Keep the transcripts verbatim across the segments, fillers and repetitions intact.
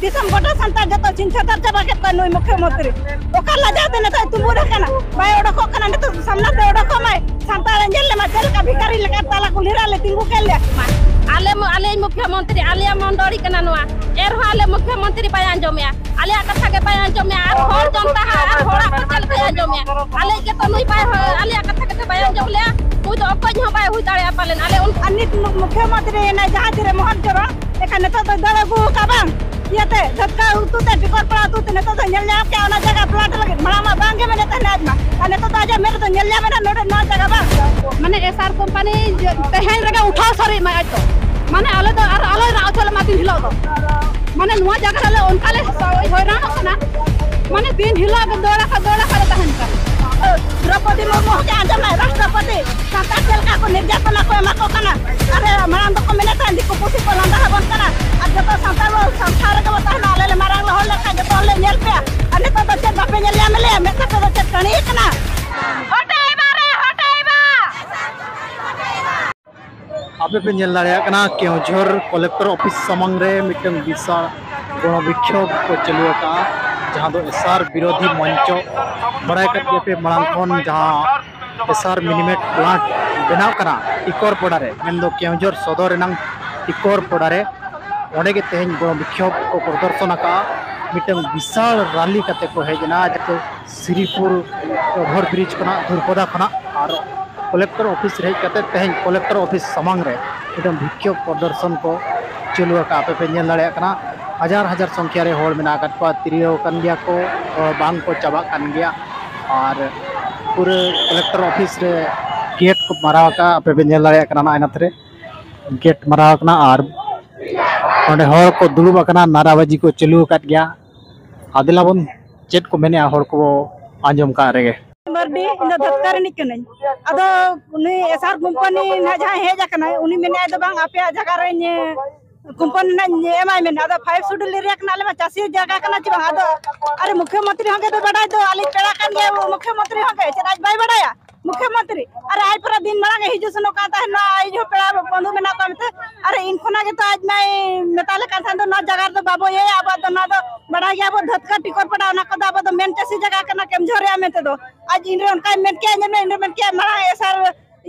ᱫᱤᱥᱚᱢ ᱜᱚᱴᱟ ᱥᱟᱱᱛᱟᱲ ᱡᱚᱛᱚ ᱪᱷᱤᱝ ᱪᱷᱟᱛᱟᱨ ᱪᱟᱵᱟ ᱠᱮᱫ ᱠᱚᱣᱟ ᱱᱩᱭ ᱢᱩᱠᱷᱭᱚᱢᱚᱱᱛᱨᱤ᱾ ᱚᱠᱟ ᱞᱟᱡᱟᱣ ᱛᱮ ᱱᱤᱛᱚᱜ ᱛᱩᱢᱵᱩ ᱨᱮ ᱠᱟᱱᱟ? ᱵᱟᱭ ᱚᱰᱚᱠᱚᱜ ᱠᱟᱱᱟ, ᱱᱤᱛᱚᱜ ᱥᱟᱢᱱᱟ ᱛᱮ ᱚᱰᱚᱠᱚᱜ ᱢᱟᱭ᱾ ᱥᱟᱱᱛᱟᱲ ᱮ ᱧᱮᱞ ᱞᱮᱢᱟ ᱪᱮᱫ ᱞᱮᱠᱟ ᱵᱷᱤᱠᱟᱨᱤ ᱞᱮᱠᱟ ᱛᱟᱞᱟ ᱠᱩᱞᱦᱤ ᱨᱮ ᱟᱞᱮ ᱛᱤᱸᱜᱩ ᱠᱮᱫ ᱞᱮᱭᱟ᱾ ᱟᱞᱮ ᱢᱩ-, ᱟᱞᱮᱭᱤᱡ ᱢᱩᱠᱷᱭᱚᱢᱚᱱᱛᱨᱤ, ᱟᱞᱮᱭᱟᱜ ᱢᱚᱱᱰᱚᱲᱤ ᱠᱟᱱᱟ ᱱᱚᱣᱟ, ᱮᱱ ᱨᱮᱦᱚᱸ ᱟᱞᱮ ᱢᱩᱠᱷᱭᱚᱢᱚᱱᱛᱨᱤ ᱵᱟᱭ ᱟᱸᱡᱚᱢᱮᱜᱼᱟ᱾ ᱟᱞᱮᱭᱟᱜ ᱠᱟᱛᱷᱟ ᱜᱮ ᱵᱟᱭ ᱟᱸᱡᱚᱢᱮᱜᱼᱟ᱾ ᱟᱨ ᱦᱚᱲ ᱡᱚᱱᱛᱟ ᱦᱟᱜ ᱟᱨ ᱦᱚᱲᱟᱜ ᱠᱚ ᱪᱮᱫ ᱞᱮᱠᱟᱭ ᱟᱸᱡᱚᱢᱮᱜᱼᱟ? ᱟᱞᱮᱭᱤᱡ ᱜᱮᱛᱚ ᱱᱩᱭ ᱵᱟᱭ, ᱟᱞᱮᱭᱟᱜ ᱠᱟᱛᱷᱟ ᱜᱮᱛᱚ ᱵᱟᱭ ᱟᱸᱡᱚᱢ ᱞᱮᱜᱼᱟ᱾ ᱱᱩᱭ ᱫᱚ ᱚᱠᱚᱭ ᱦᱚᱸ ᱵᱟᱭ ᱦᱩᱭ ᱫᱟᱲᱮᱭᱟᱜᱼᱟ ᱯᱟᱞᱮᱱ᱾ ᱟᱞᱮ ᱩᱱ- ᱟᱨ ᱱᱤᱛ ᱢᱩ-, ᱢᱩᱠᱷᱭᱚᱢᱚᱱᱛᱨᱤ ᱮᱱᱟᱭ ᱡᱟᱦᱟᱸ ᱛᱤᱨᱮ ᱢᱚᱦᱚᱱ ᱪᱚᱨᱚᱱ, ᱮᱱᱠᱷᱟᱱ ᱱᱤᱛᱚᱜ ᱫᱚ ᱫᱟᱹᱲ ᱟᱹᱜᱩ ᱟᱠᱟᱫ ᱵᱟᱝ? ᱤᱭᱟᱹᱛᱮ, ᱫᱷᱟᱛᱠᱟ ᱟᱹᱛᱩ ᱛᱮ, ᱴᱤᱠᱚᱨ ᱯᱟᱲᱟ ᱟᱹᱛᱩ ᱛᱮ ᱱᱤᱛᱚᱜ ᱫᱚ ᱧᱮᱞ ᱧᱟᱢ ᱠᱮᱜᱼᱟ ᱚᱱᱟ ᱡᱟᱭᱜᱟ ᱯᱞᱟᱴ ᱞᱟᱹᱜᱤᱫ᱾ ᱢᱟᱲᱟᱝ ᱢᱟ ᱵᱟᱝ ᱜᱮ ᱢᱮᱱᱮᱫ ᱛᱟᱦᱮᱱᱟ ᱟᱡ ᱢᱟ᱾ ᱟᱨ ᱱᱤᱛᱚᱜ ᱫᱚ ᱟᱡᱟᱜ ᱢᱮᱫ ᱨᱮᱫᱚ ᱧᱮᱞ ᱧᱟᱢ ᱮᱱᱟ ᱱᱚᱰᱮ ᱱᱚᱣᱟ ᱡᱟᱭᱜᱟ ᱵᱟᱝ? ᱢᱟᱱᱮ ᱮᱥ ᱟᱨ ᱠᱳᱢᱯᱟᱱᱤ ᱡᱮ ᱛᱮᱦᱮᱧ ᱨᱮᱜᱮ ᱩᱴᱷᱟᱣ ᱥᱟᱹᱨᱤ ᱢᱟᱭ ᱟᱡ ᱫᱚ᱾ ᱢᱟᱱᱮ ᱟᱞᱮ ᱫᱚ ᱟᱨ ᱟᱞᱚᱭ ᱨᱟᱜ ᱦᱚᱪᱚ ᱞᱮᱢᱟ ᱫᱤᱱ ᱦᱤᱞᱳᱜ ᱫᱚ᱾ ᱢᱟᱱᱮ ᱱᱚᱣᱟ ᱡᱟᱭᱜᱟ ᱨᱮ ᱟᱞᱮ ᱚᱱᱠᱟ ᱞᱮ ᱦᱚᱭᱨᱟᱱᱚᱜ ᱠᱟᱱᱟ᱾ ᱢᱟᱱᱮ ᱫᱤᱱ ᱦᱤᱞᱳᱜ ᱜᱮ ᱫᱟᱹᱲ ᱟᱠᱟ, ᱫᱟᱹᱲ ᱟᱠᱟ ᱞᱮ ᱛᱟᱦᱮᱱ ᱠᱟᱱᱟ᱾ ᱫᱨᱚᱯᱚᱫᱤ ᱢᱩᱨᱢᱩ ᱦᱚᱸ ᱟᱸᱡᱚᱢ ᱞᱟᱭ, ᱨᱟᱥᱴᱨᱚᱯᱚᱛᱤ᱾ ᱥᱟᱱᱛᱟᱲ ᱪᱮᱫ ᱞᱮᱠᱟ ᱠᱚ ᱱᱤᱨᱡᱟᱛᱚᱱᱟ ᱠᱚ ᱮᱢᱟ ᱠᱚ ᱠᱟᱱᱟ᱾ ᱟᱨ ᱢᱟᱲᱟᱝ ᱫᱚᱠᱚ ᱢᱮᱱᱮᱫ ᱛᱟᱦᱮᱸ, ᱫᱤᱠᱩ ᱯᱩᱥᱤ ᱠᱚ ᱞᱟᱸᱫᱟ ᱟᱵᱚᱱ ᱠᱟᱱᱟ᱾ ᱟᱨ ᱡᱚᱛᱚ ᱥᱟᱱᱛᱟᱲ ᱵᱚ, ᱥᱟᱱᱛᱟᱲ ᱨᱮᱜᱮ ᱵᱚ ᱛᱟᱦᱮᱱᱟ᱾ ᱟᱞᱮ ᱞᱮ ᱢᱟᱨᱟᱝ ᱞᱮ ᱦᱚᱲ ᱞᱮᱱᱠᱷᱟᱱ ᱡᱚᱛᱚ ᱦᱚᱲ ᱞᱮ ᱧᱮᱞ ᱯᱮᱭᱟ᱾ ᱟᱨ ᱱᱤᱛᱚᱜ ᱫᱚ ᱪᱮᱫ ᱵᱟᱯᱮ ᱧᱮᱞ ᱧᱟᱢ ᱞᱮᱭᱟ? ᱢᱮᱫ ᱛᱟᱯᱮ ᱫᱚ ᱪᱮᱫ ᱠᱟᱹᱬᱤ ᱠᱟᱱᱟ? ᱦᱚᱴᱮ ᱮᱵᱟᱨᱮ, ᱦᱚᱴᱮ ᱮᱵᱟᱨ᱾ ᱟᱯᱮ ᱯᱮ ᱧᱮᱞ ᱫᱟᱲᱮᱭᱟᱜ ᱠᱟᱱᱟ, ᱠᱮᱣᱡᱷᱚᱨ ᱠᱚᱞᱮᱠᱴᱚᱨ ᱚᱯᱷᱤᱥ ᱥᱟᱢᱟᱝ ᱨᱮ ᱢᱤᱫᱴᱟᱝ ᱵᱤᱥᱟᱞ ᱜᱚᱬᱚ ᱵᱤᱠᱠᱷᱳᱵ ᱠᱚ ᱪᱟᱹᱞᱩ ᱟᱠᱟᱫᱼᱟ, ᱡᱟᱦᱟᱸ ᱫᱚ ᱮᱥ ᱟᱨ ᱵᱤᱨᱳᱫᱷᱤ ᱢᱚᱧᱪᱚ᱾ ᱵᱟᱲᱟᱭ ᱠᱟᱫ ᱜᱮᱭᱟᱯᱮ ᱢᱟᱲᱟᱝ ᱠᱷᱚᱱ ᱡᱟᱦᱟᱸ ᱮᱥ ᱟᱨ ᱢᱤᱱᱤᱢᱮᱴ ᱯᱞᱟᱱᱴ ᱵᱮᱱᱟᱣ ᱠᱟᱱᱟ ᱴᱤᱠᱚᱨ ᱯᱚᱲᱟ ᱨᱮ, ᱢᱮᱱᱫᱚ ᱠᱮᱣᱡᱷᱚᱨ ᱥᱚᱫᱚᱨ ᱨᱮᱱᱟᱝ ᱴᱤᱠᱚᱨ ᱯᱚᱲᱟ ᱨᱮ, ᱚᱸᱰᱮ ᱜᱮ ᱛᱮᱦᱮᱧ ᱜᱚᱬᱚ ᱵᱤᱠᱠᱷᱳᱵ ᱠᱚ ᱯᱨᱚᱫᱚᱨᱥᱚᱱ ᱟᱠᱟᱫᱼᱟ᱾ ᱢᱤᱫᱴᱟᱝ ᱵᱤᱥᱟᱞ ᱨᱟᱞᱤ ᱠᱟᱛᱮ ᱠᱚ ᱦᱮᱡ ᱮᱱᱟ, ᱡᱟᱛᱮ ᱥᱤᱨᱤᱯᱩᱨ ᱳᱵᱷᱟᱨ ᱵᱨᱤᱡᱽ ᱠᱷᱚᱱᱟᱜ, ᱫᱷᱩᱨᱯᱚᱫᱟ ᱠᱷᱚᱱᱟᱜ, ᱟᱨ ᱠᱚᱞᱮᱠᱴᱚᱨ ᱚᱯᱷᱤᱥ ᱨᱮ ᱦᱮᱡ ᱠᱟᱛᱮ ᱛᱮᱦᱮᱧ ᱠᱚᱞᱮᱠᱴᱚᱨ ᱚᱯᱷᱤᱥ ᱥᱟᱢᱟᱝ ᱨᱮ ᱢᱤᱫᱴᱟᱝ ᱵᱤᱠᱠᱷᱳᱵ ᱯᱨᱚᱫᱚᱨᱥᱚᱱ ᱠᱚ ᱪᱟᱹᱞᱩ ᱟᱠᱟᱫᱼᱟ᱾ ᱟᱯᱮ ᱯᱮ ᱧᱮᱞ ᱫᱟᱲᱮᱭᱟᱜ ᱠᱟᱱᱟ, ᱦᱟᱡᱟᱨ ᱦᱟᱡᱟᱨ ᱥᱚᱝᱠᱷᱭᱟ ᱨᱮ ᱦᱚᱲ ᱢᱮᱱᱟᱜ ᱟᱠᱟᱫ ᱠᱚᱣᱟ, ᱛᱤᱨᱭᱟᱹᱣ ᱟᱠᱟᱱ ᱜᱮᱭᱟ ᱠᱚ, ᱵᱟᱝ ᱠᱚ ᱪᱟᱵᱟᱜ ᱠᱟᱱ ᱜᱮᱭᱟ᱾ ᱟᱨ ᱯᱩᱨᱟᱹ ᱠᱚᱞᱮᱠᱴᱚᱨ ᱚᱯᱷᱤᱥ ᱨᱮ ᱜᱮᱴ ᱠᱚ ᱢᱟᱨᱟᱣ ᱟᱠᱟᱫᱼᱟ, ᱟᱯᱮ ᱯᱮ ᱧᱮᱞ ᱫᱟᱲᱮᱭᱟᱜ ᱠᱟᱱᱟ ᱱᱚᱜᱼᱚᱭ ᱱᱚᱛᱮ ᱨᱮ᱾ ᱜᱮᱴ ᱢᱟᱨᱟᱣ ᱟᱠᱟᱱᱟ ᱟᱨ ᱚᱸᱰᱮ ᱦᱚᱲ ᱠᱚ ᱫᱩᱲᱩᱵ ᱟᱠᱟᱱᱟ, ᱱᱟᱨᱟᱵᱟᱡᱤ ᱠᱚ ᱪᱟᱹᱞᱩ ᱟᱠᱟᱫ ᱜᱮᱭᱟ᱾ ᱟᱨ ᱫᱮᱞᱟ ᱵᱚᱱ ᱪᱮᱫ ᱠᱚ ᱢᱮᱱᱮᱜᱼᱟ ᱦᱚᱲ ᱠᱚ ᱟᱸᱡᱚᱢ ᱠᱟᱜ ᱨᱮᱜᱮ᱾ ᱢᱟᱨᱰᱤ, ᱤᱧ ᱫᱚ ᱫᱷᱟᱛᱠᱟ ᱨᱤᱱᱤᱡ ᱠᱟᱹᱱᱟᱹᱧ᱾ ᱟᱫᱚ ᱩᱱᱤ ᱮᱥ ᱟᱨ ᱠᱳᱢᱯᱟᱱᱤ ᱱᱟᱦᱟᱜ ᱡᱟᱦᱟᱸᱭ ᱦᱮᱡ ᱟᱠᱟᱱᱟᱭ, ᱩᱱᱤ ᱢᱮᱱᱮᱫᱼᱟᱭ ᱫᱚ ᱵᱟᱝ, ᱟᱯᱮᱭᱟᱜ ᱡᱟᱭᱜᱟ ᱨᱮᱧ, ᱠᱳᱢᱯᱟᱱᱤ ᱨᱮᱱᱟᱜ ᱤᱧ ᱮᱢᱟᱭ ᱢᱮᱱᱟ᱾ ᱟᱫᱚ ᱯᱷᱟᱭᱤᱵᱷ ᱥᱤᱰᱩᱞ ᱮᱨᱤᱭᱟ ᱠᱟᱱᱟ, ᱟᱞᱮ ᱢᱟ ᱪᱟᱹᱥᱤ ᱡᱟᱭᱜᱟ ᱠᱟᱱᱟ ᱪᱮ ᱵᱟᱝ? ᱟᱫᱚ ᱟᱨ ᱢᱩᱠᱷᱭᱚᱢᱚᱱᱛᱨᱤ ᱦᱚᱸ ᱜᱮ ᱫᱚ ᱵᱟᱰᱟᱭ ᱫᱚ, ᱟᱞᱮ ᱯᱮᱲᱟ ᱠᱟᱱ ᱜᱮᱭᱟ, ᱢᱩᱠᱷᱭᱚᱢᱚᱱᱛᱨᱤ ᱦᱚᱸ ᱜᱮ ᱪᱮᱫ ᱟᱡ ᱵᱟᱭ ᱵᱟᱰᱟᱭᱟ? ᱢᱩᱠᱷᱭᱚᱢᱚᱱᱛᱨᱤ᱾ ᱟᱨ ᱟᱡ ᱯᱚᱨᱮ ᱫᱤᱱ ᱢᱟᱲᱟᱝ ᱮ ᱦᱤᱡᱩᱜ ᱥᱮᱱᱚᱜ ᱠᱟᱱ ᱛᱟᱦᱮᱸᱫ, ᱱᱚᱣᱟ ᱤᱧ ᱦᱚᱸ ᱯᱮᱲᱟ ᱵᱚᱱᱫᱷᱩ ᱢᱮᱱᱟᱜ ᱠᱚᱣᱟ ᱢᱮᱱᱛᱮ᱾ ᱟᱨ ᱤᱧ ᱠᱷᱚᱱᱟᱜ ᱜᱮᱛᱚ ᱟᱡ ᱢᱟᱭ ᱢᱮᱛᱟ ᱞᱮ ᱠᱟᱱ ᱛᱟᱦᱮᱸᱫ, ᱱᱚᱣᱟ ᱡᱟᱭᱜᱟ ᱨᱮᱫᱚ ᱵᱟᱵᱚ ᱤᱭᱟᱹᱭᱟ, ᱟᱵᱚᱣᱟᱜ ᱫᱚ ᱱᱚᱣᱟ ᱫᱚ ᱵᱟᱲᱟᱭ ᱜᱮᱭᱟ ᱵᱚ, ᱫᱷᱟᱹᱛᱠᱟ ᱴᱤᱠᱚᱨ ᱯᱟᱲᱟ, ᱚᱱᱟ ᱠᱚᱫᱚ ᱟᱵᱚ ᱫᱚ ᱢᱮᱱ ᱪᱟᱹᱥᱤ ᱡᱟᱭᱜᱟ ᱠᱟᱱᱟ ᱠᱮᱢᱡᱷᱚᱨ ᱨᱮᱭᱟᱜ ᱢᱮᱱᱛᱮ ᱫᱚ᱾ ᱟᱡ ᱤᱧᱨᱮ ᱚᱱᱠᱟᱭ ᱢᱮᱱ ᱠᱮᱜᱼᱟ, ᱧᱮᱞ ᱢᱮ, ᱤᱧᱨᱮ ᱢᱮᱱ ᱠᱮᱜᱼᱟ, ᱢᱟᱲᱟᱝ ᱮᱥ ᱟᱨ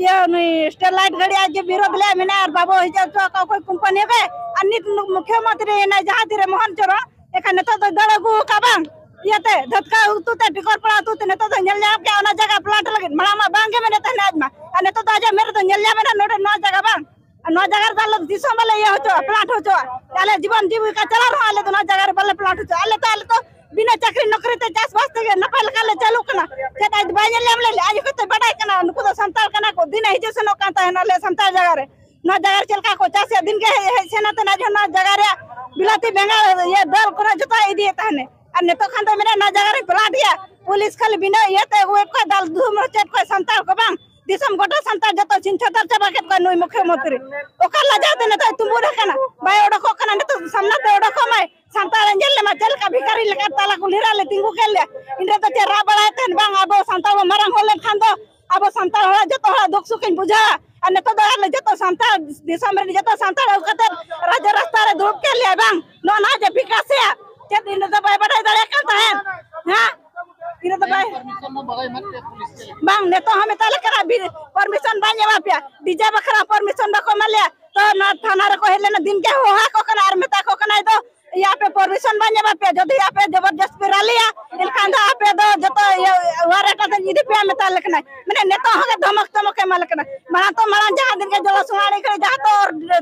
ᱤᱭᱟᱹ ᱱᱩᱭ ᱥᱴᱮᱨᱞᱟᱭᱤᱴ ᱜᱟᱹᱰᱤ ᱟᱡ ᱜᱮ ᱵᱤᱨᱳᱫ ᱞᱮᱭᱟ, ᱢᱮᱱᱟ ᱟᱨ ᱵᱟᱵᱚ ᱦᱮᱡ ᱦᱚᱪᱚ ᱟᱠᱚ ᱚᱠᱚᱭ ᱠᱳᱢᱯᱟᱱᱤ ᱜᱮ᱾ ᱟᱨ ᱱᱤᱛ ᱢᱩᱠᱷᱭᱚᱢᱚᱱᱛᱨᱤ ᱮᱱᱟᱭ ᱡᱟᱦᱟᱸ ᱛᱤᱨᱮ ᱢᱳᱦᱚᱱ ᱪᱚᱨᱚᱱ, ᱮᱱᱠᱷᱟᱱ ᱱᱤᱛᱚᱜ ᱫᱚ ᱫᱟᱹᱲ ᱟᱹᱜᱩ ᱟᱠᱟᱫ ᱵᱟᱝ? ᱤᱭᱟᱹᱛᱮ ᱫᱷᱟᱹᱛᱠᱟ ᱩᱛᱩ ᱛᱮ ᱴᱤᱠᱚᱨ ᱯᱟᱲᱟ ᱟᱹᱛᱩ ᱛᱮ ᱱᱤᱛᱚᱜ ᱫᱚ ᱧᱮᱞ ᱧᱟᱢ ᱠᱮᱜᱼᱟ ᱚᱱᱟ ᱡᱟᱭᱜᱟ ᱯᱞᱟᱴ ᱞᱟᱹᱜᱤᱫ᱾ ᱢᱟᱲᱟᱝ ᱢᱟ ᱵᱟᱝ ᱜᱮ ᱢᱮᱱᱮᱫ ᱛᱟᱦᱮᱱᱟ ᱟᱡ ᱢᱟ, ᱟᱨ ᱱᱤᱛᱚᱜ ᱫᱚ ᱟᱡᱟᱜ ᱢᱮᱫ ᱨᱮᱫᱚ ᱧᱮᱞ ᱧᱟᱢ ᱮᱱᱟ ᱱᱚᱰᱮ ᱱᱚᱣᱟ ᱡᱟᱭᱜᱟ ᱵᱟᱝ᱾ ᱟᱨ ᱱᱚᱣᱟ ᱡᱟᱭᱜᱟ ᱨᱮᱫᱚ ᱟᱞᱮ ᱫᱚ ᱫᱤᱥᱚᱢ ᱵᱟᱞᱮ ᱤᱭᱟᱹ ᱦᱚᱪᱚᱜᱼᱟ, ᱯᱞᱟᱴ ᱦᱚᱪᱚᱜᱼᱟ᱾ ᱟᱞᱮ ᱡᱤᱵᱚᱱ ᱡᱤᱣᱤ ᱠᱟ ᱪᱟᱞᱟᱣ ᱨᱮᱦᱚᱸ ᱟᱞᱮ ᱫᱚ ᱱᱚᱣᱟ ᱡᱟᱭᱜᱟ ᱨᱮ ᱵᱟᱞᱮ ᱯᱞᱟᱴ ᱦᱚᱪᱚᱜᱼᱟ᱾ ᱟᱞᱮ ᱫᱚ ᱟᱞᱮ ᱫᱚ ᱵᱤᱱᱟᱹ ᱪᱟᱹᱠᱨᱤ ᱱᱚᱠᱨᱤ ᱛᱮ ᱪᱟᱥᱵᱟᱥ ᱛᱮᱜᱮ ᱱᱟᱯᱟᱭ ᱞᱮᱠᱟ ᱞᱮ ᱪᱟᱹᱞᱩᱜ ᱠᱟᱱᱟ᱾ ᱪᱮᱫ ᱟᱡ ᱵᱟᱭ ᱧᱮᱞ ᱧᱟᱢ ᱞᱮᱫ ᱞᱮᱭᱟ? ᱟᱡ ᱦᱚᱸᱛᱚ ᱵᱟᱰᱟᱭ ᱠᱟᱱᱟ, ᱱᱩᱠᱩ ᱫᱚ ᱥᱟᱱᱛᱟᱲ ᱠᱟᱱᱟ ᱠᱚ, ᱫᱤᱱᱮ ᱦᱤᱡᱩᱜ ᱥᱮᱱᱚᱜ ᱠᱟᱱ ᱛᱟᱦᱮᱱᱟ ᱟᱞᱮ ᱥᱟᱱᱛᱟᱲ ᱡᱟᱭᱜᱟ ᱨᱮ᱾ ᱱᱚᱣᱟ ᱡᱟᱭᱜᱟ ᱨᱮ ᱪᱮᱫ ᱞᱮᱠᱟ ᱠᱚ ᱪᱟᱥᱮᱫ, ᱫᱤᱱ ᱜᱮ ᱦᱮᱡ ᱦᱮᱡ ᱥᱮᱱ ᱟᱛᱮ ᱟᱡ ᱦᱚᱸ ᱱᱚᱣᱟ ᱡᱟᱭᱜᱟ ᱨᱮᱭᱟᱜ ᱵᱤᱞᱟᱹᱛᱤ ᱵᱮᱸᱜᱟᱲ, ᱤᱭᱟᱹ, ᱫᱟᱹᱞ ᱠᱚᱨᱮ ᱡᱚᱛᱚᱭ ᱤᱫᱤᱭᱮᱫ ᱛᱟᱦᱮᱱᱟ᱾ ᱟᱨ ᱱᱤᱛᱚᱜ ᱠᱷᱟᱱ ᱫᱚ ᱢᱮᱱᱟ ᱱᱚᱣᱟ ᱡᱟᱭᱜᱟ ᱨᱮ ᱯᱞᱟᱴ ᱜᱮᱭᱟ, ᱯᱩᱞᱤᱥ ᱠᱷᱟᱹᱞᱤ ᱵᱤᱱᱟᱹ ᱤᱭᱟᱹᱛᱮ ᱟᱹᱜᱩᱭᱮᱫ ᱠᱚᱣᱟ, ᱫᱟᱞ ᱫᱩᱢ ᱨᱚᱪᱮᱫ ᱠᱚᱣᱟ ᱥᱟᱱᱛᱟᱲ ᱠᱚ ᱵᱟᱝ, ᱫᱤᱥᱚᱢ ᱜᱚᱴᱟ ᱥᱟᱱᱛᱟᱲ ᱡᱚᱛᱚ ᱪᱷᱤᱝ ᱪᱷᱟᱛᱟᱨ ᱪᱟᱵᱟ ᱠᱮᱫ ᱠᱚᱣᱟ ᱱᱩᱭ ᱢᱩᱠᱷᱭᱚᱢᱚᱱᱛᱨᱤ᱾ ᱚᱠᱟ ᱞᱟᱡᱟᱣ ᱛᱮ ᱱᱤᱛᱚᱜ ᱛᱩᱢᱵᱩ ᱨᱮ ᱠᱟᱱᱟ, ᱵᱟᱭ ᱚᱰᱚᱠᱚᱜ ᱠᱟᱱᱟ, ᱱᱤᱛᱚᱜ ᱥᱟᱢᱱᱟ ᱛᱮ ᱚᱰᱚᱠᱚᱜ ᱢᱟᱭ᱾ ᱥᱟᱱᱛᱟᱲ ᱮ ᱧᱮᱞ ᱞᱮᱢᱟ ᱪᱮᱫ ᱞᱮᱠᱟ ᱵᱷᱤᱠᱟᱨᱤ ᱞᱮᱠᱟ ᱛᱟᱞᱟ ᱠᱩᱞᱦᱤ ᱨᱮ ᱟᱞᱮ ᱛᱤᱸᱜᱩ ᱠᱮᱫ ᱞᱮᱭᱟ᱾ ᱤᱧ ᱨᱮ ᱫᱚ ᱪᱮᱫ ᱨᱟᱜ ᱵᱟᱲᱟᱭ ᱛᱟᱦᱮᱱ ᱵᱟᱝ, ᱟᱵᱚ ᱥᱟᱱᱛᱟᱲ ᱵᱚ ᱢᱟᱨᱟᱝ ᱦᱚᱲ ᱞᱮᱱᱠᱷᱟᱱ ᱫᱚ ᱟᱵᱚ ᱥᱟᱱᱛᱟᱲ ᱦᱚᱲᱟᱜ ᱡᱚᱛᱚ ᱦᱚᱲᱟᱜ ᱫᱩᱠ ᱥᱩᱠ ᱤᱧ ᱵᱩᱡᱷᱟᱹᱣᱟ᱾ ᱟᱨ ᱱᱤᱛᱚᱜ ᱫᱚ ᱟᱞᱮ ᱡᱚᱛᱚ ᱥᱟᱱᱛᱟᱲ ᱫᱤᱥᱚᱢ ᱨᱮᱱ ᱡᱚᱛᱚ ᱥᱟᱱᱛᱟᱲ ᱟᱹᱜᱩ ᱠᱟᱛᱮ ᱨᱟᱡᱽ ᱨᱟᱥᱛᱟ ᱨᱮ ᱫᱩᱲᱩᱵ ᱠᱮᱫ ᱞᱮᱭᱟ ᱵᱟᱝ, ᱱᱚᱜᱼᱚ ᱱᱚᱣᱟ ᱡᱮ ᱵᱤᱠᱟᱥ ᱮᱭᱟ, ᱪᱮᱫ ᱤᱧ ᱨᱮ ᱫᱚ ᱵᱟᱭ ᱵᱟᱰᱟᱭ ᱫᱟᱲᱮᱭᱟᱜ ᱠᱟᱱ ᱛᱟᱦᱮᱸᱫ? ᱦᱮᱸ, ᱤᱧ ᱨᱮ ᱫᱚ ᱵᱟᱭ ᱵᱟᱝ, ᱱᱤᱛᱚᱜ ᱦᱚᱸ ᱢᱮᱛᱟ ᱞᱮ ᱠᱟᱱᱟ ᱵᱤ-, ᱯᱟᱨᱢᱤᱥᱚᱱ ᱵᱟᱭ ᱧᱟᱢᱟ ᱯᱮᱭᱟ, ᱰᱤᱡᱮ ᱵᱟᱠᱷᱨᱟ ᱯᱟᱨᱢᱤᱥᱚᱱ ᱵᱟᱠᱚ ᱮᱢᱟ ᱞᱮᱭᱟ᱾ ᱛᱚ ᱱᱚᱣᱟ ᱛᱷᱟᱱᱟ ᱨᱮᱠᱚ ᱦᱮᱡ ᱞᱮᱱᱟ, ᱫᱤᱱ ᱜᱮ ᱦᱚᱦᱚ ᱟᱠᱚ ᱠᱟᱱᱟ ᱟᱨ ᱢᱮᱛᱟ ᱠᱚ ᱠᱟᱱᱟᱭ ᱫᱚ, ᱤᱭᱟᱹ ᱟᱯᱮ ᱯᱟᱨᱢᱤᱥᱚᱱ ᱵᱟᱭ ᱧᱟᱢᱟ ᱯᱮᱭᱟ, ᱡᱩᱫᱤ ᱟᱯᱮ ᱡᱚᱵᱚᱨᱡᱚᱥᱛ ᱯᱮ ᱨᱟᱞᱤᱭᱟ, ᱮᱱᱠᱷᱟᱱ ᱫᱚ ᱟᱯᱮ ᱫᱚ ᱡᱚᱛᱚ ᱤᱭᱟᱹ ᱣᱟᱨᱮᱴ ᱟᱛᱮ ᱤᱫᱤ ᱯᱮᱭᱟ ᱢᱮᱛᱟ ᱞᱮ ᱠᱟᱱᱟᱭ᱾ ᱢᱟᱱᱮ ᱱᱤᱛᱚᱜ ᱦᱚᱸ ᱜᱮ ᱫᱷᱚᱢᱚᱠ ᱪᱚᱢᱚᱠ ᱮᱢᱟ ᱞᱮ ᱠᱟᱱᱟ᱾ ᱢᱟᱲᱟᱝ ᱛᱚ ᱢᱟᱲᱟᱝ ᱡᱟᱦᱟᱸ ᱫᱤᱱ ᱜᱮ ᱡᱚᱞᱚ ᱥᱩᱱᱟᱲᱤ ᱠᱷᱟᱹᱲᱤ ᱡᱟᱦᱟᱸ ᱛᱚ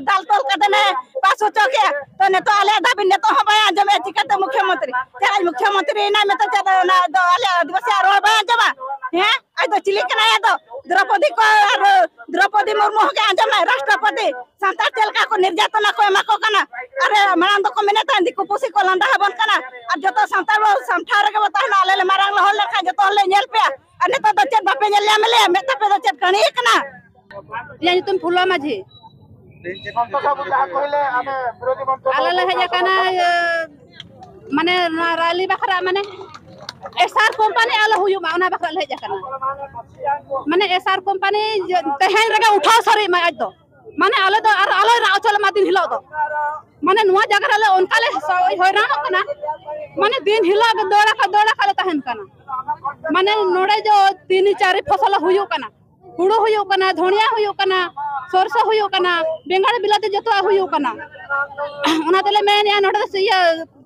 ᱫᱟᱞ ᱛᱚᱞ ᱠᱟᱛᱮ ᱞᱮ ᱯᱟᱥ ᱦᱚᱪᱚ ᱠᱮᱜᱼᱟ, ᱛᱚ ᱱᱤᱛᱚᱜ ᱟᱞᱮᱭᱟᱜ ᱫᱟᱹᱵᱤ ᱱᱤᱛᱚᱜ ᱦᱚᱸ ᱵᱟᱭ ᱟᱸᱡᱚᱢᱮᱜᱼᱟ᱾ ᱪᱤᱠᱟᱹᱛᱮ ᱢᱩᱠᱷᱭᱚᱢᱚᱱᱛᱨᱤ, ᱪᱮᱫ ᱟᱡ ᱢᱩᱠᱷᱭᱚᱢᱚᱱᱛᱨᱤ ᱮᱱᱟᱭ ᱢᱮᱱᱛᱮ ᱪᱮᱫ ᱚᱱᱟ ᱫᱚ ᱟᱞᱮ ᱟᱹᱫᱤᱵᱟᱹᱥᱤᱭᱟᱜ ᱨᱚᱲ ᱵᱟᱭ ᱟᱸᱡᱚᱢᱟ? ᱦᱮᱸ, ᱟᱡ ᱫᱚ ᱪᱤᱞᱤ ᱠᱟᱱᱟᱭ? ᱟᱫᱚ ᱫᱨᱚᱯᱚᱫᱤ ᱠᱚ ᱟᱨ ᱫᱨᱚᱯᱚᱫᱤ ᱢᱩᱨᱢᱩ ᱦᱚᱸ ᱜᱮ ᱟᱸᱡᱚᱢᱟᱭ, ᱨᱟᱥᱴᱨᱚᱯᱚᱛᱤ᱾ ᱥᱟᱱᱛᱟᱲ ᱪᱮᱫ ᱞᱮᱠᱟ ᱠᱚ ᱱᱤᱨᱡᱟᱛᱚᱱᱟ ᱠᱚ ᱮᱢᱟ ᱠᱚ ᱠᱟᱱᱟ᱾ ᱟᱨ ᱢᱟᱲᱟᱝ ᱫᱚᱠᱚ ᱢᱮᱱᱮᱫ ᱛᱟᱦᱮᱸᱫ ᱫᱤᱠᱩ ᱯᱩᱥᱤ ᱠᱚ ᱞᱟᱸᱫᱟ ᱟᱵᱚᱱ ᱠᱟᱱᱟ, ᱟᱨ ᱡᱚᱛᱚ ᱥᱟᱱᱛᱟᱲ ᱵᱚ ᱥᱟᱢᱴᱷᱟᱣ ᱨᱮᱜᱮ ᱵᱚ ᱛᱟᱦᱮᱱᱟ, ᱟᱞᱮ ᱞᱮ ᱢᱟᱨᱟᱝ ᱦᱚᱲ ᱞᱮᱱᱠᱷᱟᱱ ᱡᱚᱛᱚ ᱦᱚᱲ ᱞᱮ ᱧᱮᱞ ᱯᱮᱭᱟ᱾ ᱟᱨ ᱱᱤᱛᱚᱜ ᱫᱚ ᱪᱮᱫ ᱵᱟᱯᱮ ᱧᱮᱞ ᱧᱟᱢ ᱞᱮᱭᱟ? ᱢᱮᱫ ᱛᱟᱯᱮ ᱫᱚ ᱪᱮᱫ ᱠᱟᱹᱬᱤ ᱠᱟᱱᱟ? ᱤᱧᱟᱹᱜ ᱧᱩᱛᱩᱢ ᱯᱷᱩᱞᱳ ᱢᱟᱹᱡᱷᱤ᱾ ᱟᱞᱮ ᱞᱮ ᱦᱮᱡ ᱟᱠᱟᱱᱟ, ᱤᱭᱟᱹ, ᱢᱟᱱᱮ ᱱᱚᱣᱟ ᱨᱟᱞᱤ ᱵᱟᱠᱷᱨᱟ, ᱢᱟᱱᱮ ᱮᱥᱟᱨ ᱠᱳᱢᱯᱟᱱᱤ ᱟᱞᱚ ᱦᱩᱭᱩᱜ ᱢᱟ, ᱚᱱᱟ ᱵᱟᱠᱷᱨᱟ ᱞᱮ ᱦᱮᱡ ᱟᱠᱟᱱᱟ᱾ ᱢᱟᱱᱮ ᱮᱥᱟᱨ ᱠᱳᱢᱯᱟᱱᱤ ᱡᱮ ᱛᱮᱦᱮᱧ ᱨᱮᱜᱮ ᱩᱴᱷᱟᱹᱣ ᱥᱟᱹᱨᱤᱜ ᱢᱟ ᱟᱡ ᱫᱚ, ᱢᱟᱱᱮ ᱟᱞᱮ ᱫᱚ ᱟᱨ ᱟᱞᱚᱭ ᱨᱟᱜ ᱦᱚᱪᱚ ᱞᱮᱢᱟ ᱫᱤᱱ ᱦᱤᱞᱳᱜ ᱫᱚ᱾ ᱢᱟᱱᱮ ᱱᱚᱣᱟ ᱡᱟᱭᱜᱟ ᱨᱮ ᱟᱞᱮ ᱚᱱᱠᱟ ᱞᱮ ᱦᱚᱭᱨᱟᱱᱚᱜ ᱠᱟᱱᱟ, ᱢᱟᱱᱮ ᱫᱤᱱ ᱦᱤᱞᱳᱜ ᱜᱮ ᱫᱟᱹᱲ ᱟᱠᱟ ᱫᱟᱹᱲ ᱟᱠᱟ ᱞᱮ ᱛᱟᱦᱮᱱ ᱠᱟᱱᱟ᱾ ᱢᱟᱱᱮ ᱱᱚᱰᱮ ᱡᱚ ᱛᱤᱱ ᱪᱟᱨ ᱯᱷᱚᱥᱚᱞ ᱦᱩᱭᱩᱜ ᱠᱟᱱᱟ, ᱦᱩᱲᱩ ᱦᱩᱭᱩᱜ ᱠᱟᱱᱟ, ᱫᱷᱚᱱᱤᱭᱟ ᱦᱩᱭᱩᱜ ᱠᱟᱱᱟ, ᱥᱚᱨᱥᱚ ᱦᱩᱭᱩᱜ ᱠᱟᱱᱟ, ᱵᱮᱸᱜᱟᱲ ᱵᱤᱞᱟᱹᱛᱤ ᱡᱚᱛᱚᱣᱟᱜ ᱦᱩᱭᱩᱜ ᱠᱟᱱᱟ᱾ ᱚᱱᱟ ᱛᱮᱞᱮ ᱢᱮᱱᱮᱫᱼᱟ ᱱᱚᱰᱮ ᱫᱚ ᱤᱭᱟᱹ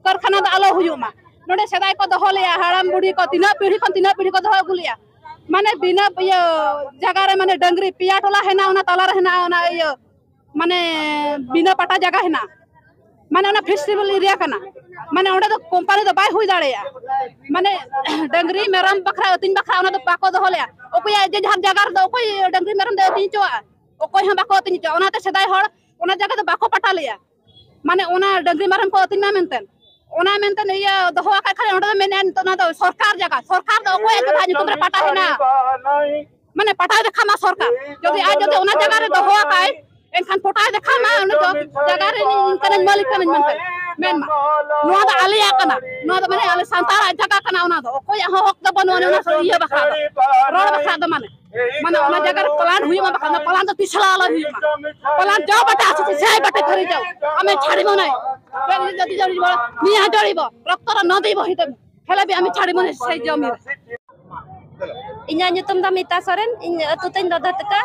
ᱠᱟᱨᱠᱷᱟᱱᱟ ᱫᱚ ᱟᱞᱚ ᱦᱩᱭᱩᱜ ᱢᱟ᱾ ᱱᱚᱰᱮ ᱥᱮᱫᱟᱭ ᱠᱚ ᱫᱚᱦᱚ ᱞᱮᱜᱼᱟ, ᱦᱟᱲᱟᱢ ᱵᱩᱲᱦᱤ ᱠᱚ ᱛᱤᱱᱟᱹᱜ ᱯᱤᱲᱦᱤ ᱠᱷᱚᱱ ᱛᱤᱱᱟᱹᱜ ᱯᱤᱲᱦᱤ ᱠᱚ ᱫᱚᱦᱚ ᱟᱹᱜᱩ ᱞᱮᱜᱼᱟ᱾ ᱢᱟᱱᱮ ᱵᱤᱱᱟᱹ ᱤᱭᱟᱹ ᱡᱟᱭᱜᱟ ᱨᱮ ᱢᱟᱱᱮ ᱰᱟᱹᱝᱨᱤ ᱯᱮᱭᱟ ᱴᱚᱞᱟ ᱦᱮᱱᱟᱜᱼᱟ, ᱚᱱᱟ ᱛᱟᱞᱟ ᱨᱮ ᱦᱮᱱᱟᱜᱼᱟ ᱚᱱᱟ ᱤᱭᱟᱹ ᱢᱟᱱᱮ ᱵᱤᱱᱟᱹ ᱯᱟᱴᱟ ᱡᱟᱭᱜᱟ ᱦᱮᱱᱟᱜᱼᱟ, ᱢᱟᱱᱮ ᱚᱱᱟ ᱯᱷᱮᱥᱴᱤᱵᱷᱟᱞ ᱮᱨᱤᱭᱟ ᱠᱟᱱᱟ᱾ ᱢᱟᱱᱮ ᱚᱸᱰᱮ ᱫᱚ ᱠᱳᱢᱯᱟᱱᱤ ᱫᱚ ᱵᱟᱭ ᱦᱩᱭ ᱫᱟᱲᱮᱭᱟᱜᱼᱟ᱾ ᱢᱟᱱᱮ ᱰᱟᱹᱝᱨᱤ ᱢᱮᱨᱚᱢ ᱵᱟᱠᱷᱨᱟ ᱟᱹᱛᱤᱧ ᱵᱟᱠᱷᱨᱟ ᱚᱱᱟ ᱫᱚ ᱵᱟᱠᱚ ᱫᱚᱦᱚ ᱞᱮᱜᱼᱟ᱾ ᱚᱠᱚᱭᱟᱜ ᱡᱮ ᱡᱟᱦᱟᱨ ᱡᱟᱭᱜᱟ ᱨᱮᱫᱚ ᱚᱠᱚᱭ ᱰᱟᱹᱝᱨᱤ ᱢᱮᱨᱚᱢ ᱫᱚ ᱟᱹᱛᱤᱧ ᱦᱚᱪᱚᱣᱟᱜᱼᱟ? ᱚᱠᱚᱭ ᱦᱚᱸ ᱵᱟᱠᱚ ᱟᱹᱛᱤᱧ ᱦᱚᱪᱚᱣᱟᱜᱼᱟ᱾ ᱚᱱᱟᱛᱮ ᱥᱮᱫᱟᱭ ᱦᱚᱲ ᱚᱱᱟ ᱡᱟᱭᱜᱟ ᱫᱚ ᱵᱟᱠᱚ ᱯᱟᱴᱟ ᱞᱮᱜᱼᱟ᱾ ᱢᱟᱱᱮ ᱚᱱᱟ ᱰᱟᱹᱝᱨᱤ ᱢᱮᱨᱚᱢ ᱠᱚ ᱟᱹᱛᱤᱧ ᱢᱟ ᱢᱮᱱᱛᱮ, ᱚᱱᱟ ᱢᱮᱱᱛᱮ ᱤᱭᱟᱹ ᱫᱚᱦᱚ ᱟᱠᱟᱫ ᱠᱷᱟᱱ ᱚᱸᱰᱮ ᱫᱚ ᱢᱮᱱᱮᱫᱼᱟ ᱱᱤᱛᱚᱜ ᱚᱱᱟ ᱫᱚ ᱥᱚᱨᱠᱟᱨ ᱡᱟᱭᱜᱟ, ᱥᱚᱨᱠᱟᱨ ᱫᱚ ᱚᱠᱚᱭᱟᱜ ᱡᱟᱭᱜᱟ ᱧᱩᱛᱩᱢ ᱨᱮ ᱯᱟᱴᱟ ᱦᱮᱱᱟᱜᱼᱟ? ᱢᱟᱱᱮ ᱯᱟᱴᱟᱭ ᱫᱮᱠᱷᱟᱣ ᱢᱟ ᱥᱚᱨᱠᱟᱨ, ᱡᱩᱫᱤ ᱟᱡ ᱡᱩᱫᱤ ᱚᱱᱟ ᱡᱟᱭᱜᱟ ᱨᱮ ᱫᱚᱦᱚ ᱟᱠᱟᱭ ᱮᱱᱠᱷᱟᱱ ᱯᱚᱴᱟᱭ ᱫᱮᱠᱷᱟᱣ ᱢᱟ, ᱩᱱᱤ ᱫᱚ ᱡᱟᱭᱜᱟ ᱨᱮ ᱤᱧ ᱠᱟᱹᱱᱟᱹᱧ, ᱢᱟᱹᱞᱤᱠ ᱠᱟᱹᱱᱟᱹᱧ ᱢᱮᱱᱛᱮ ᱢᱮᱱ ᱢᱟ᱾ ᱱᱚᱣᱟ ᱫᱚ ᱟᱞᱮᱭᱟᱜ ᱠᱟᱱᱟ, ᱱᱚᱣᱟ ᱫᱚ ᱢᱟᱱᱮ ᱟᱞᱮ ᱥᱟᱱᱛᱟᱲᱟᱜ ᱡᱟᱭᱜᱟ ᱠᱟᱱᱟ, ᱚᱱᱟ ᱫᱚ ᱚᱠᱚᱭᱟᱜ ᱦᱚᱸ ᱦᱚᱠ ᱫᱚ ᱵᱟᱹᱱᱩᱜᱼᱟ ᱚᱱᱟ ᱤᱭᱟᱹ ᱵᱟᱠᱷᱨᱟ ᱫᱚ, ᱨᱚᱲ ᱵᱟᱠᱷᱨᱟ ᱫᱚ᱾ ᱢᱟᱱᱮ ᱢᱟᱱᱮ ᱚᱱᱟ ᱡᱟᱭᱜᱟ ᱨᱮ ᱯᱞᱟᱱᱴ ᱦᱩᱭᱩᱜ ᱢᱟ, ᱵᱟᱠᱷᱟᱱ ᱫᱚ ᱯᱞᱟᱱᱴ ᱫᱚ ᱛᱤᱥ ᱦᱚᱸ ᱟᱞᱚ ᱦᱩᱭᱩᱜ ᱢᱟ᱾ ᱯᱞᱟᱱᱴ ᱡᱚ ᱵᱟᱴᱟ ᱟᱥᱤ ᱥᱮ ᱵᱟᱴᱟ ᱠᱷᱟᱹᱨᱤ ᱡᱚ ᱟᱢᱮ ᱪᱷᱟᱲᱤ ᱢᱚᱱᱮ ᱵᱮᱜ ᱡᱚᱫᱤ ᱡᱚᱲᱤ ᱵᱚ ᱱᱤᱭᱟ ᱡᱚᱲᱤ ᱵᱚ ᱨᱚᱠᱛᱚ ᱨᱮ ᱱᱚᱫᱤ ᱵᱚ ᱦᱤᱛᱮ ᱦᱮᱞᱮ ᱵᱤ ᱟᱢᱮ ᱪᱷᱟᱲᱤ ᱢᱚᱱᱮ ᱥᱮ ᱡᱚᱢᱤ ᱨᱮ᱾ ᱤᱧᱟᱹᱜ ᱧᱩᱛᱩᱢ ᱫᱚ ᱢᱤᱛᱟ ᱥᱚᱨᱮᱱ, ᱤᱧ ᱟᱹᱛᱩ ᱛᱟᱹᱧ ᱫᱚᱫᱷᱟᱹᱛᱠᱟᱹ᱾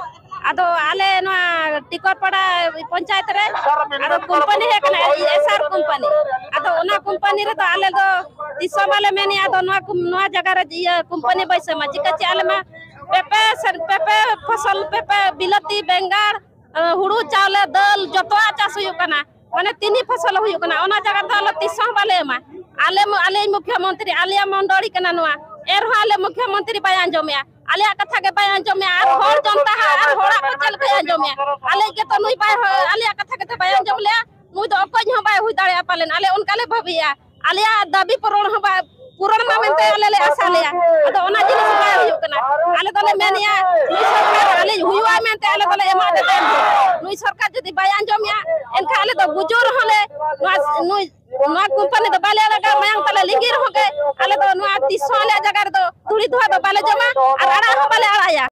ᱟᱫᱚ ᱟᱞᱮ ᱱᱚᱣᱟ ᱴᱤᱠᱚᱨᱯᱟᱲᱟ ᱯᱚᱧᱪᱟᱭᱮᱛ ᱨᱮ ᱟᱫᱚ ᱠᱳᱢᱯᱟᱱᱤ ᱦᱮᱡ ᱟᱠᱟᱱᱟ, ᱮᱥ ᱟᱨ ᱠᱳᱢᱯᱟᱱᱤ᱾ ᱟᱫᱚ ᱚᱱᱟ ᱠᱳᱢᱯᱟᱱᱤ ᱨᱮᱫᱚ ᱟᱞᱮ ᱫᱚ ᱛᱤᱥ ᱦᱚᱸ ᱵᱟᱞᱮ ᱢᱮᱱᱮᱜᱼᱟ, ᱟᱫᱚ ᱱᱚᱣᱟ ᱠᱚ-, ᱱᱚᱣᱟ ᱡᱟᱭᱜᱟ ᱨᱮ ᱤᱭᱟᱹ ᱠᱳᱢᱯᱟᱱᱤ ᱵᱟᱹᱭᱥᱟᱹᱣ ᱢᱟ᱾ ᱪᱤᱠᱟᱹ ᱪᱮ ᱟᱞᱮ ᱢᱟ ᱯᱮᱯᱮ ᱥᱮ-, ᱯᱮᱯᱮ ᱯᱷᱚᱥᱚᱞ, ᱯᱮᱯᱮ ᱵᱤᱞᱟᱹᱛᱤ, ᱵᱮᱸᱜᱟᱲ, ᱦᱩᱲᱩ, ᱪᱟᱣᱞᱮ, ᱫᱟᱹᱞ ᱡᱚᱛᱚᱣᱟᱜ ᱪᱟᱥ ᱦᱩᱭᱩᱜ ᱠᱟᱱᱟ᱾ ᱢᱟᱱᱮ ᱛᱤᱱᱤ ᱯᱷᱚᱥᱚᱞ ᱦᱩᱭᱩᱜ ᱠᱟᱱᱟ, ᱚᱱᱟ ᱡᱟᱭᱜᱟ ᱨᱮᱫᱚ ᱟᱞᱮ ᱛᱤᱥ ᱦᱚᱸ ᱵᱟᱞᱮ ᱮᱢᱟ᱾ ᱟᱞᱮ ᱢᱚ-, ᱟᱞᱮᱭᱤᱡ ᱢᱩᱠᱷᱭᱚᱢᱚᱱᱛᱨᱤ, ᱟᱞᱮᱭᱟᱜ ᱢᱚᱱᱰᱚᱲᱤ ᱠᱟᱱᱟ ᱱᱚᱣᱟ, ᱮᱱᱨᱮᱦᱚᱸ ᱟᱞᱮ ᱢᱩᱠᱷᱭᱚᱢᱚᱱᱛᱨᱤ ᱵᱟᱭ ᱟᱸᱡᱚᱢᱮᱜᱼᱟ᱾ ᱟᱞᱮᱭᱟᱜ ᱠᱟᱛᱷᱟ ᱜᱮ ᱵᱟᱭ ᱟᱸᱡᱚᱢᱮᱜᱼᱟ᱾ ᱟᱨ ᱦᱚᱲ ᱡᱚᱱᱛᱟ ᱦᱟᱸᱜ ᱟᱨ ᱦᱚᱲᱟᱜ ᱠᱚ ᱪᱮᱫ ᱞᱮᱠᱟᱭ ᱟᱸᱡᱚᱢᱮᱜᱼᱟ? ᱟᱞᱮᱭᱤᱡ ᱜᱮᱛᱚ ᱱᱩᱭ ᱵᱟᱭ, ᱟᱞᱮᱭᱟᱜ ᱠᱟᱛᱷᱟ ᱜᱮᱛᱚ ᱵᱟᱭ ᱟᱸᱡᱚᱢ ᱞᱮᱜᱼᱟ᱾ ᱱᱩᱭ ᱫᱚ ᱚᱠᱚᱭ ᱦᱚᱸ ᱵᱟᱭ ᱦᱩᱭ ᱫᱟᱲᱮᱭᱟᱜᱼᱟ ᱯᱟᱞᱮᱱ᱾ ᱟᱞᱮ ᱚᱱᱠᱟ ᱞᱮ ᱵᱷᱟᱹᱵᱤᱭᱮᱜᱼᱟ, ᱟᱞᱮᱭᱟᱜ ᱫᱟᱹᱵᱤ ᱯᱩᱨᱚᱱ ᱦᱚᱸ ᱵᱟᱭ ᱯᱩᱨᱚᱱ ᱢᱟ ᱢᱮᱱᱛᱮ ᱟᱞᱮ ᱞᱮ ᱟᱥᱟ ᱞᱮᱜᱼᱟ᱾ ᱟᱫᱚ ᱚᱱᱟ ᱡᱤᱱᱤᱥ ᱵᱟᱭ ᱦᱩᱭᱩᱜ ᱠᱟᱱᱟ᱾ ᱟᱞᱮ ᱫᱚᱞᱮ ᱢᱮᱱᱮᱜᱼᱟ, ᱱᱩᱭ ᱥᱚᱨᱠᱟᱨ ᱟᱞᱮ ᱦᱩᱭᱩᱜᱼᱟ ᱢᱮᱱᱛᱮ ᱟᱞᱮ ᱫᱚᱞᱮ ᱮᱢᱟ ᱫᱮ ᱛᱟᱦᱮᱱ᱾ ᱱᱩᱭ ᱥᱚᱨᱠᱟᱨ ᱡᱩᱫᱤ ᱵᱟᱭ ᱟᱸᱡᱚᱢᱮᱜᱼᱟ, ᱮᱱᱠᱷᱟᱱ ᱟᱞᱮ ᱫᱚ ᱜᱩᱡᱩᱜ ᱨᱮᱦᱚᱸ ᱞᱮ ᱱᱚᱣᱟ, ᱱᱩᱭ, ᱱᱚᱣᱟ ᱠᱳᱢᱯᱟᱱᱤ ᱫᱚ ᱵᱟᱞᱮ ᱟᱲᱟᱜᱟ᱾ ᱢᱟᱭᱟᱝ ᱛᱟᱞᱮ ᱞᱤᱸᱜᱤ ᱨᱮᱦᱚᱸ ᱜᱮ ᱟᱞᱮ ᱫᱚ ᱱᱚᱣᱟ ᱛᱤᱥ ᱦᱚᱸ ᱟᱞᱮᱭᱟᱜ ᱡᱟᱭᱜᱟ ᱨᱮᱫᱚ ᱛᱩᱲᱤ ᱫᱚ ᱦᱟᱸᱜ ᱵᱟᱞᱮ ᱡᱚᱢᱟ ᱟᱨ ᱟᱲᱟᱜ ᱦᱚᱸ ᱵᱟᱞᱮ ᱟᱲᱟᱜᱟ᱾